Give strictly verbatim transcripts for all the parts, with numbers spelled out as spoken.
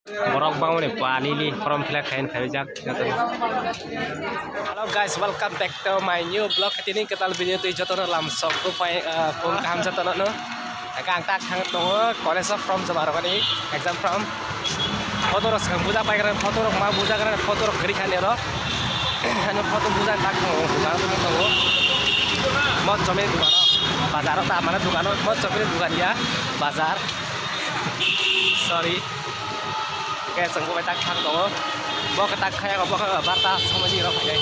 Borok bangmani pali ni form fill up khaina phaijak jotono. Hello guys, welcome back to my new vlog. Tini kwtal video twi jotono lam sok phai, ah, phone kaham jotono no. Ang tak thang tongo college of form joma rogani exam form. Photo rok swkang buja pai gra, photo rok ma buja gra, photo rok kwrwi kha nero. Ano photo buja tak tongo, dukan tongo. Mot chomni dukan, bazar ta mane dukan, mot chomni dukan ya, bazar. Sorry. Oke, chwng bo bai tak thang tongo. Bo khe tak khaya, bo khe barta somani rok phai.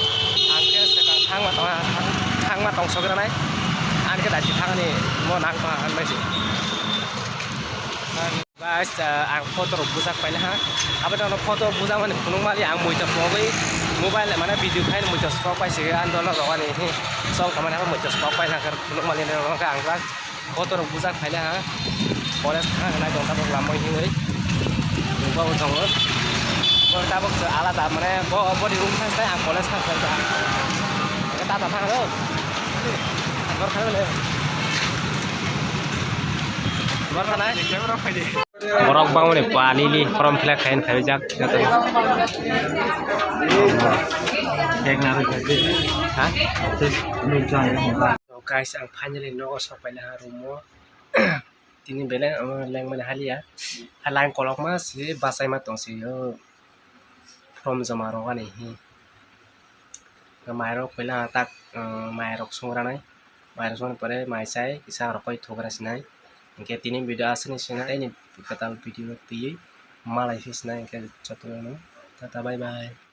Ang khe swkang thangma tong, thang, thangma tong sogranai. Ang khe dachi thangni mo nang tong ang bai si. Guys, ah, ang photo rok bujak paina ha. Abo no photo bujak mani phunuk mali ang muita pogwi mobile mane video khai muita spok pai si ang dono rok ani hi. Sol kamani ha muita spok paina khe phunuk mali rok ang. Photo rok bujak phaina ha. College thang nai tong tabuk lamoi hinwi. Bo tongo. Bo tabuk se alada mane bo, bo ni room thang sai ang college thang sai ta. Tata thang ro. Bor khanai le. Bor khanai. Borok bangmani pali ni form fill up khaina phaijak jotono. Ha? So guys, ang finally nogo sok paina ha room o. Tini belai, ah, lengmani haliya. Line kolokma se bachaima tong se o form joma rogani hi. Mairok puila tak, ah, mairok songranai. Mairok songni pore mai chai kisa rokoi thugra sinai. Hinkhe tini video aswkni sinai, ani kwtal video twiwi malai phi sinai hinkhe jotono tata bye bye.